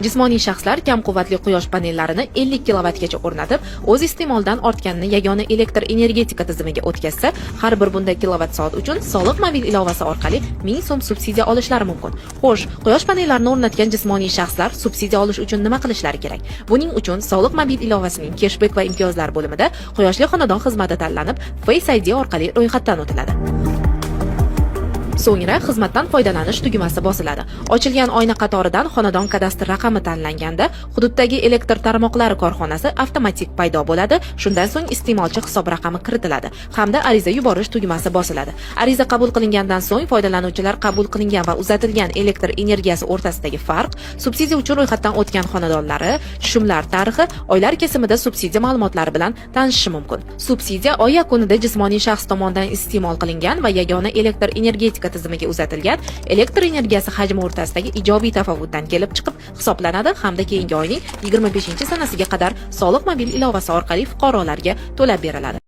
Jismoniy shaxslar kam quvvatli quyosh panellarini 50 kilovatgacha o'rnatib, o'z iste'moldan ortganini yagona elektr energetika tizimiga o'tkazsa, har bir bunday kilovat soat uchun soliq mobil ilovasi orqali 1000 so'm subsidiya olishlari mumkin. Xo'sh, quyosh panellarini o'rnatgan jismoniy shaxslar subsidiya olish uchun nima qilishlari kerak? Buning uchun soliq mobil ilovasining keshbek va imtiyozlar bo'limida "Quyoshli xonadon" xizmati tanlanib, Face ID orqali ro'yxatdan o'tiladi. So'ngra "Xizmatdan foydalanish" tugmasi bosiladi. Ochilgan oyna qatoridan xonadon kadastr raqami tanlanganda hududdagi elektr tarmoqlari korxonasi avtomatik paydo bo'ladi. Shundan so'ng iste'molchi hisob raqami kiritiladi hamda "Ariza yuborish" tugmasi bosiladi. Ariza qabul qilingandan so'ng foydalanuvchilar qabul qilingan va uzatilgan elektr energiyasi o'rtasidagi farq, subsidiya uchun ro'yxatdan o'tgan xonadonlari, tushumlar tarixi, oylar kesimida subsidiya ma'lumotlari bilan tanishishi mumkin. Subsidiya oy yakunida jismoniy shaxs tomonidan iste'mol qilingan va yagona elektr energetika tizimiga uzatilgan elektr energiyasi hajmi o'rtasidagi ijobiy tafovutdan kelib chiqib hisoblanadi hamda keyingi oyning 25 sanasiga qadar soliq mobil ilovasi orqali fuqarolarga to'lab beriladi.